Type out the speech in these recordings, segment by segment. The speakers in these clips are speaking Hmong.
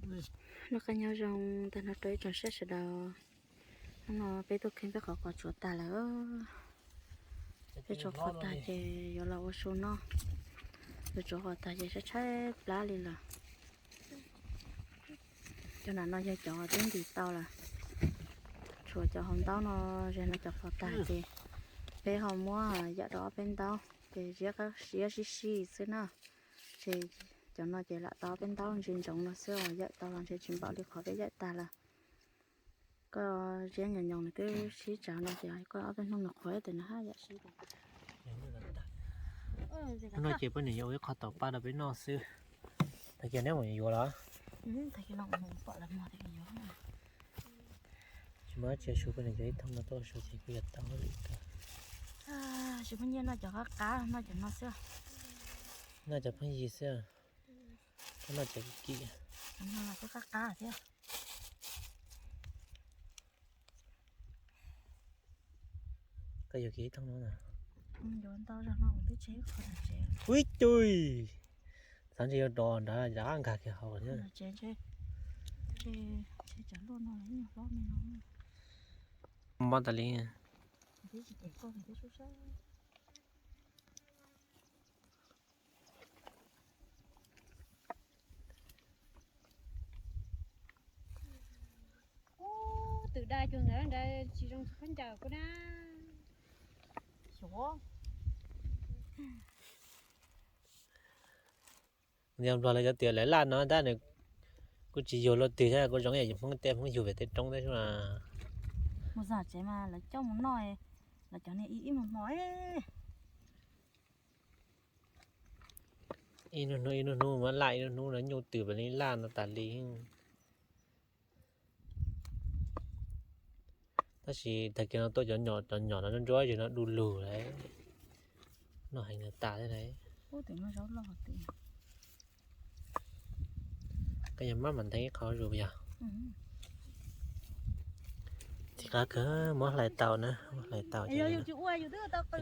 Noj qab nyob zoo tag nrho rau ib tsoom saib sawv daws. Hnub no peb tuaj kheej peb qhov qos tsuav tag lawm. Peb tsuav qos tag ces yuav los ua su noj. Yuav tsuav qos tag ces tshaib tshaib plab li lawm. Cov nram no yog cov twb ntim tau lawm. Tshuav cov hauv ntaub no, ze no cov qos tag ces peb ho muab yawm rau ob peb ntaub ces ziab qab siab sib sij xwb na. Ces cov no ces lam tau ob peb ntaub ntsis ntsoov no xwb, yawm tau los ntshe tsis npaum li qhov peb yawm tag lawm. Koj ziab nyoos nyoos nws twb sib tsav no ces koj ob peb hnub nws qhuav ib tes nws haj yam sib. Hnub no ces poj niam yuav ua ib qho taum paj rau peb noj xwb. Tag kis neb mus yuav los? Tsis muaj dab tsi su, poj niam yuav ib thooj no tuaj su ces kuj yuav tau li kawg. Tsis muaj nyiaj noj cov qab qab, noj cov no xwb. Noj cov pheej yig xwb. Koj noj cov kim kim. Cov no los twb qab qab thiab. Koj yuav kiag ib thooj no na. Ub cui, xav ntshe yuav dov nrad rov qab nkag kiag hauv thiab. Npab tas li. Ub, twm da cug ntawd ntawd tsis zoo khaub ncaws kuj na. Xyov. Yog Nplog lawv cov twm lawv laj no tab nws kuj tsis yug luaj twg thiab, kuj zoo yam yus Hmoob tej Hmoob yug pem tej roob thiab xwb mas. Mus zog tsev mas lawv coj mus noj, lawv cov niag ib ib mus hmo. Ib hnub hnub ib hnub hnub muab laj, ib hnub hnub no nyuj twm pem li laj no tas li. Tab sis tag kis no tuaj cov nyom, cov nyom no ntsuab ntsuab zog no du lug lawm, noj heev tas tas thiab lawm. Koj yog mab mam nteeg ib qho zus yog. Txiv qab kawg, muab hlais tau na, muab hlais tau ces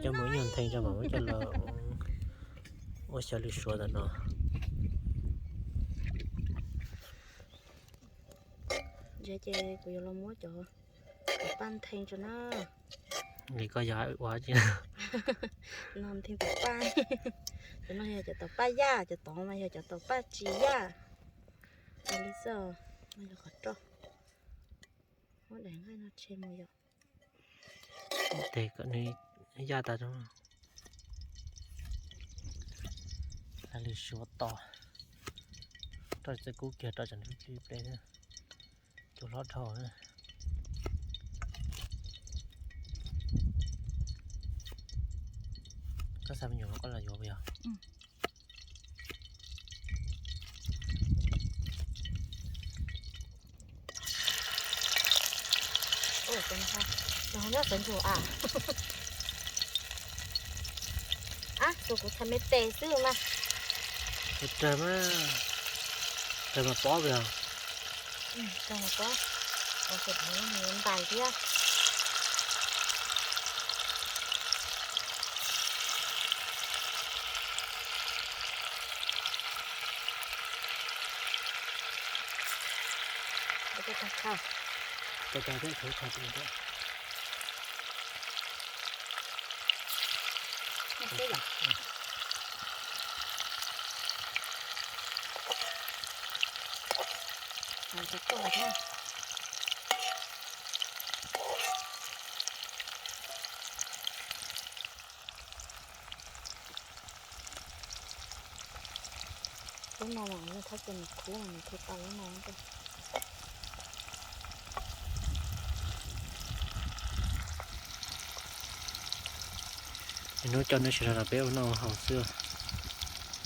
coj mus ib nyuag ntheej tso mam muab coj los ua xyaw lwm suav ntawm no. Ces kuv yuav los muab cov taum paj ntheej tso na. Li koj yog ua tsi? No ntheej taum paj. Cov no yog cov taum paj yaj, cov tod mas yog cov taum paj tsis yaj. Li xwb, no yog qhov roj. Muab daim nqaij no tshem mus yom. Tes kom nws yaj tas. Hlais lwm suav tos, roj txawj kub kiag, roj tsam nws plig ple thiab, cua hlob dhau. Koj xa me nyuam no koj los yuav puas yog? Nyob sawv ntsug a. Tus kuv tha me tes xwb mas. Tus rawg mas, rawg mas pob kawg. Rawg mas pob, ntais thiab. Lub no mas yog thab cov nws khuv mas nws thiaj tau lub no. Hnub coj nej sawv daws los peb ua noj ua haus xwb.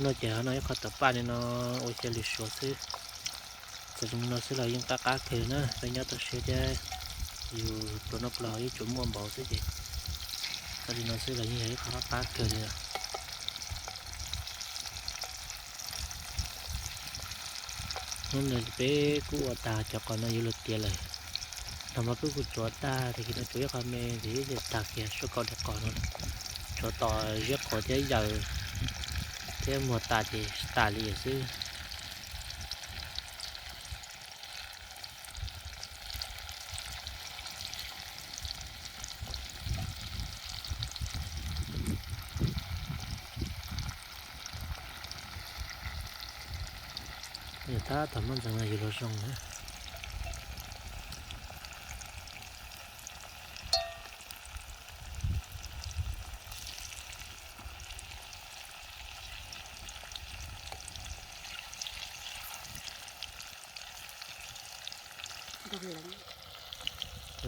Noj ces ho noj ib qho taum paj li no ua xyaw lwm suav xwb. Txawm zoo li no xwb los yeej qab qab kawg na, peb nyob toj siab thiab yus pluas noj pluas haus yeej tsuas muaj npaum xwb ces txawm li no xwb los yeej yog ib qho qab qab kawg li lawm. Hnub no peb kuj ua tag cov qos no yuav luag tiav lawm. Nag hmo peb kuj tsuav tag, tag kis no tsuav ib qho me ces ib ce tag kiag suab kaum daim qos no. Tsuav tos ziab qhuav thiab yaws thiab muag tas ces tas li xwb. Yog tab tom muaj ntxeev no yus los zoo na.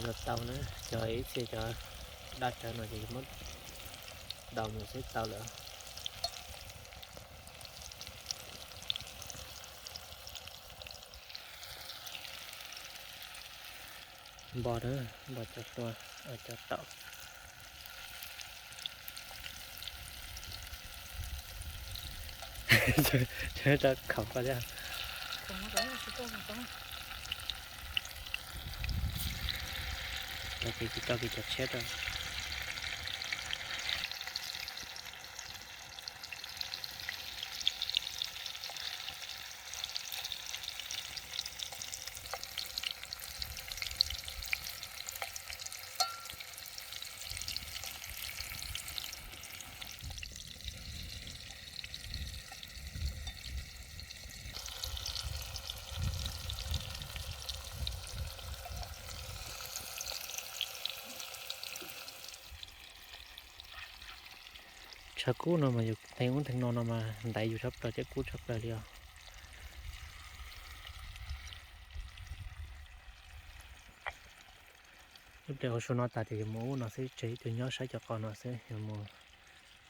Los tau na, cov ib txhia cov daj tsawv no ces muab daus mus xwb tau lawm. Npo na, npo cov tua, cov taum. Rau khaum koj thiab. Rau kiag, rau kiag cov tshiab rau. Tshav kub no mas yus theej ub theej no no mas ntaiv yus tshaj plaws thiab kub tshaj plaws li os. Ib pliag ua su no tas ces yuav mus ub no xwb, tseg ib tug nyob saib cov qos no xwb, yuav mus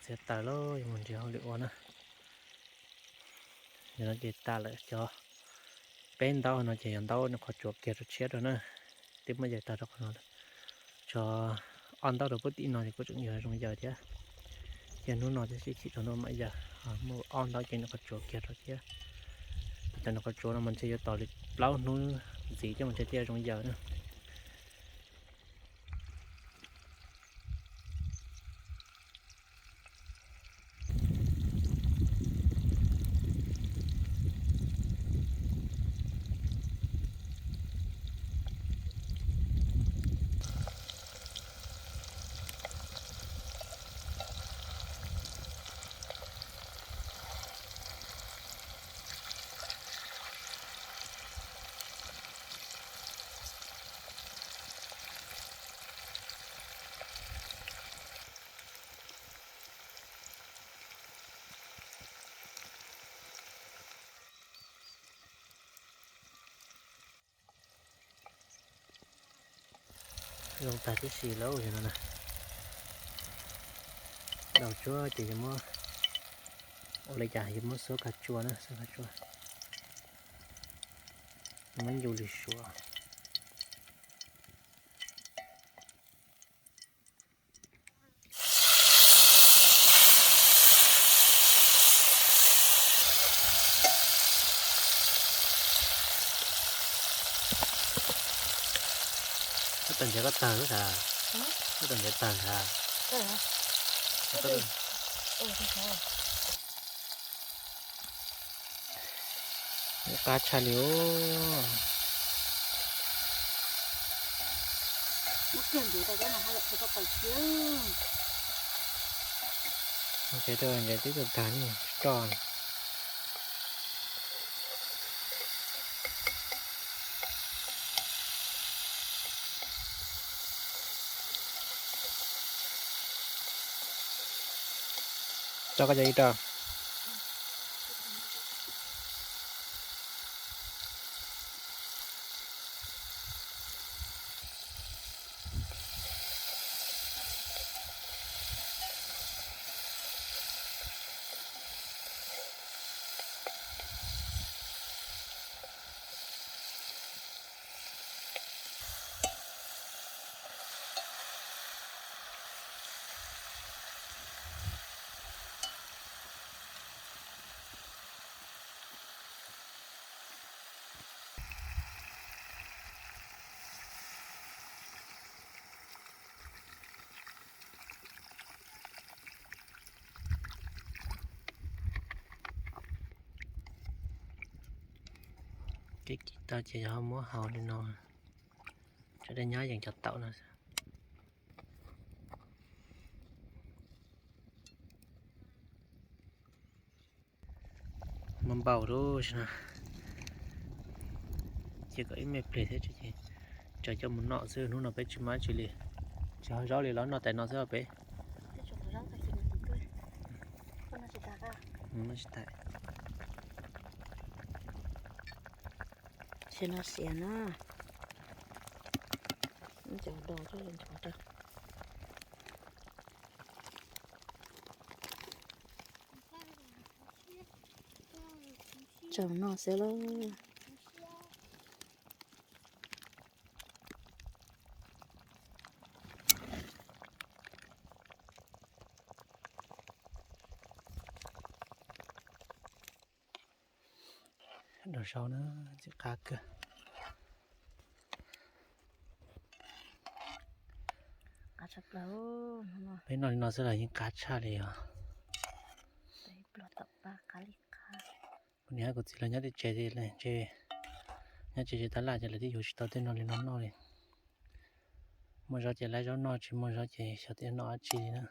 txiav taws los yuav mus nrhiav hauj lwm ua na. Yog no ces tas lawm, cov peb ntaub no ces yog ntaub nws qhov tsuas kiag rau tshiab rau na. Twb muab yawm tag rau qhov no lawm. Tshuav ob ntaub rau puag tim no ces kuj tseem yuav zoo yawm thiab. Ces hnub no thiaj sib chim rau hnub mam yawm. Muaj ob ntaub ces nws qhov tsuas kiag rau thiab. Cov nws qhov tsuas no mas ntshe yuav tos li plaub hnub ntxiv coj mus tseg thiaj zoo yawm na. Zoo tag tib si lawm no na. Daus tsuag ces yuav muab ua li cas yuav muab xuab khav tsua na, xuab khav tsua. Muab ncu lwm suav. Koj tawm ntses koj tawg lub sav? Koj tawm ntses tawg sav? Qab tshaj li os. Ntses rau ntses twb tag tag ne, tsis roj. Rau koj cov ib rau. Kev kis tau ces yog muab haus li no, tsam dej nyab yeej cov taum no. Muab npau lub si no, Ces kom ib me pliag thiab ces tso coj mus noj xwb, hnub no peb tsis muaj dab tsi li, tsis hau zaub li los noj tais no xwb os peb. Tsis tas. Sim no xiav na. Cov do coj los nchov rau. Tsaus no xwb lauj. Daus saud na, ntxim qab kawg. Peb noj li no xwb los yeej qab tshaj li os. Kuv niam kuv txiv lawv nyob tsev, nyob tsev tsev tab laj ces lawv twb yuav tsis tau tej no li no noj li. Muaj zaub ces laib zaub noj, tsis muaj zaub ces xyov tias noj dab tsi li na.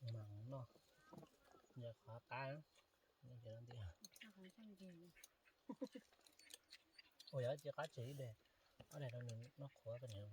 Mas noj, qab, ua yog tsis qab tseg ib daim, ob daim rau nws noj qhuav koj niam.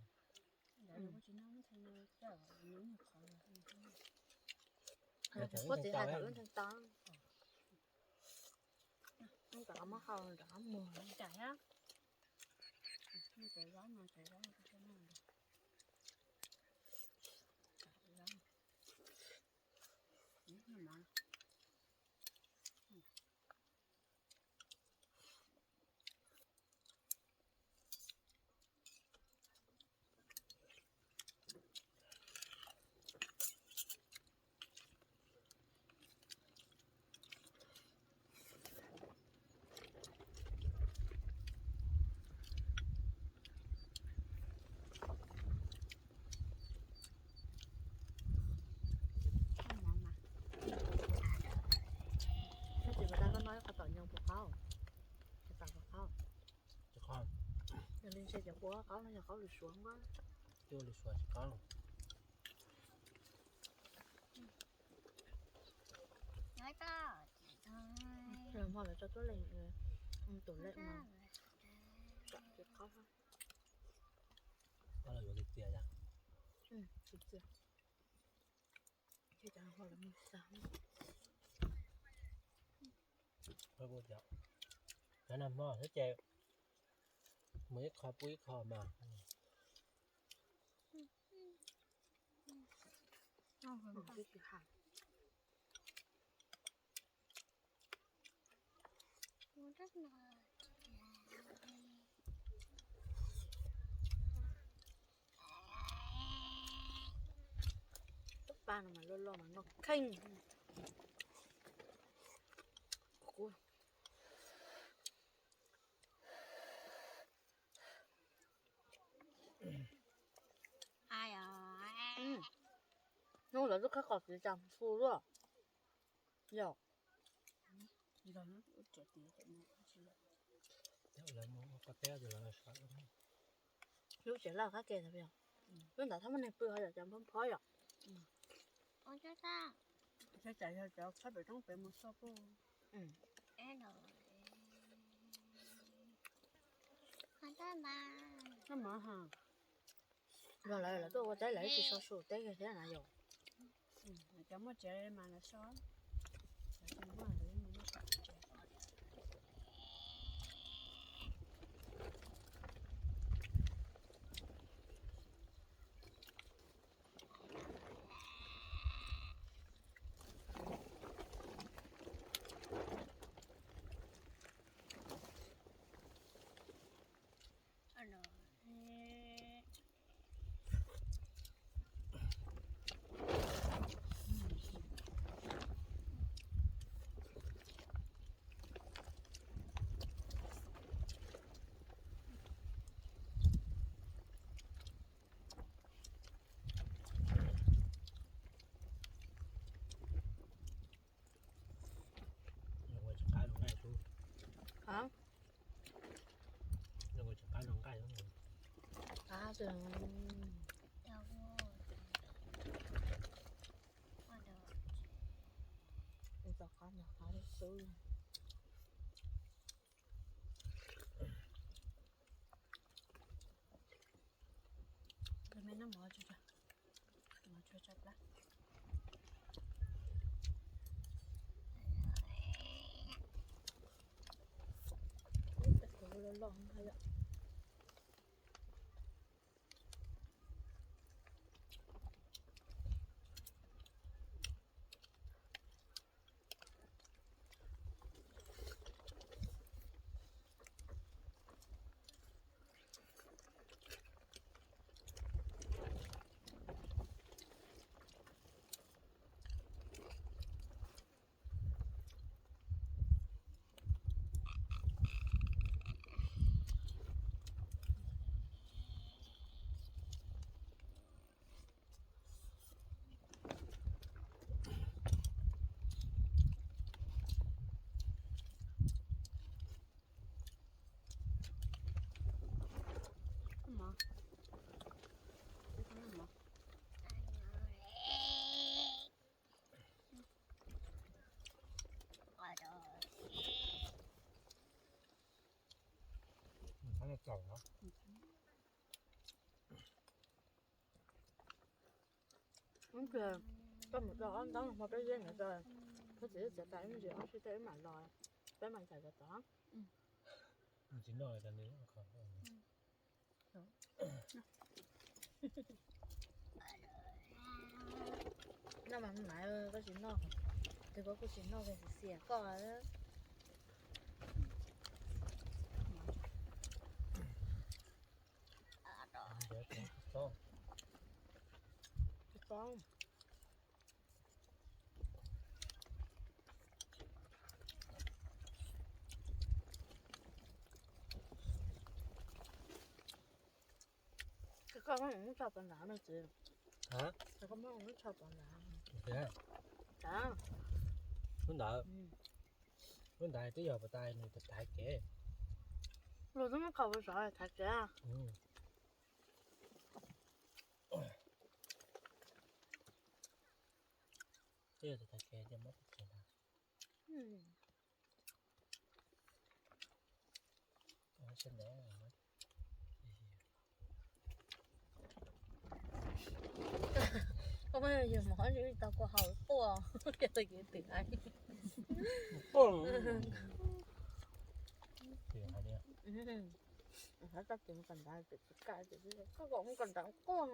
Tsis tas koj noj ib qho tom nyob puas qaub? Tsis tas puas qaub? Yog li ntshe cov puas qaub no yog qaub lwm suav npab. Coj lwm suav tsis qaub. Hmo lawv tso tuab leeg, tus leej no tsis qaub. Yuav txias txias, txias. Cov no hmo xwb ces mus ib qho pub ib qho mas. Tus paj no mas loj loj mas noj kheej. Hnub lawv twb qhib qos txiv tas fu luaj. Yog lub tsev laj qab ke, lub ntawd thab muaj neeg pw ho yog cov nphob nphob yom. Yog cov tshab pem roob pem mus xauj puj. Yog lawv, lawv tuaj ua teb lawv tsis sau su teb kiag thiab na yom. Cov muaj tsev mas lawv sau. Ua tsis qab zoo na. Ua tsis qab Tom qab nws qab li xwb. Me noj mov tso, mov tso tso plab. Loj loj ntag yom. Koj mus rau ob ntoob hmo peb yeej no, koj txiv txiav tas ib ntsis ob sij tej wb mam los, peb mam ncham cov tod. Tsis noj li. Noj mas maiv, koj tsis noj, tus koj kuj tsis noj, xiam koj. Koj muab mus tso pov nrad no txiv. Koj muab mus tso pov nrad. Lub ntawd, lub ntawd twb yog puas tas nws thaiv kev. Luag twb muab khaws puas sov thaiv kev. Twb yog thaiv kev ces muab thaiv kev ntag. Koj muab yus mov tau kua haus quaj, ces tau kev twm ai. Quaj. Txhob tso tus kawm ntawv, koj kom mus kawm ntawv quaj.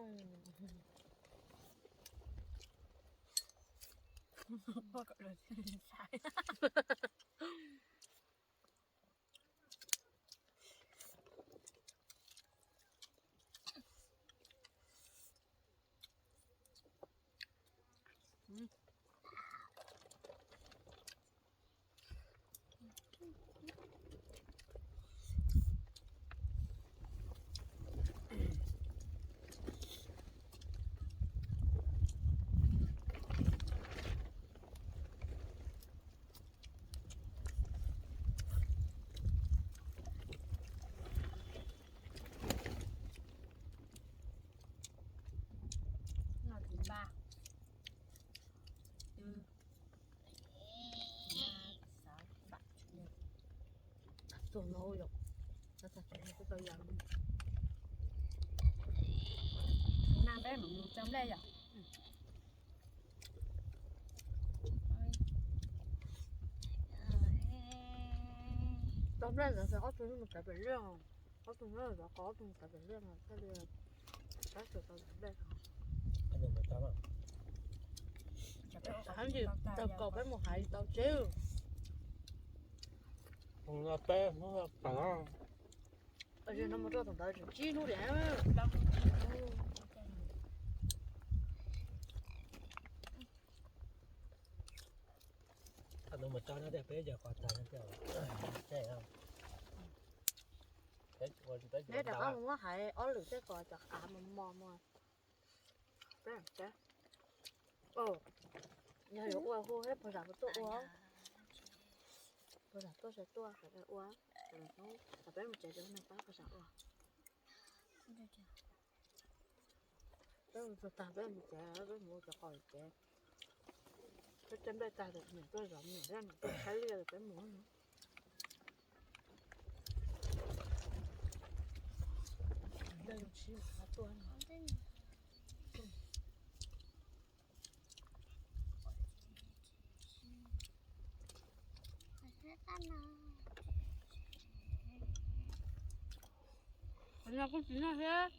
Noj thứ ba, thứ tư, thứ sáu, thứ bảy, chủ nhật. Tuaj no yom, tag tuaj tau yom. Nag peb mam mus tso nplej yom. Tau nplej ntawd ob tug mus txawv pem liaj, ob tug nyob zov qos ob tug mus txawv pem liaj no thiaj li pab tau tau nplej. Txawv ntsis tawg kaus peb mus hais tau tsev. Peb hnub no mus rau tom ntawd tseem tsib hnub li. Mus tso no tias peb yawg qos tag no tias, neb rov qab mus muab hais ob lwm tej ko cov qav mos mos mos. Yog yuav ua hu thiab pog zam tuaj ua, pog zam tuaj sawv tuaj ua, peb mus tsev rau neeg pab pog zam ua. Peb mus tsuag tag peb mus tsev, peb mus cov qos tsev. Peb cab nplej tag lawm, niam tuaj zov me nyuam, peb saib liaj lawm peb mus. Nplej zoo tsis tuaj no. Qhov no kuj tsis noj thiab.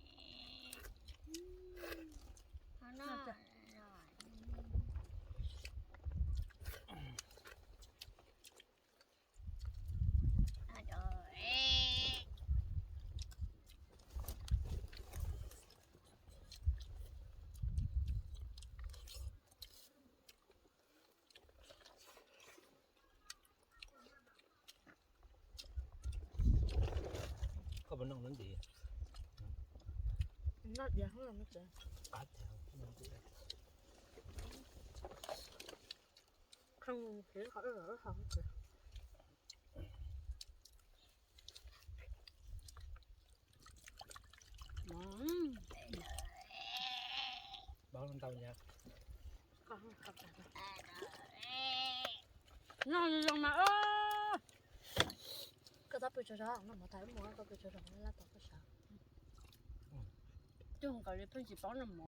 Koj puas noj ntawd ntxiv? Noj diav, qab tiag. Kheej, qhov wb haus. Paub ntau nyab. Noj zoo mas. Koj txhob pw tsaug zog, noj mov tas wb mus, koj pw tsaug zog lab tom koj sawv. Twb nkaus li pheej tsis paub noj mov.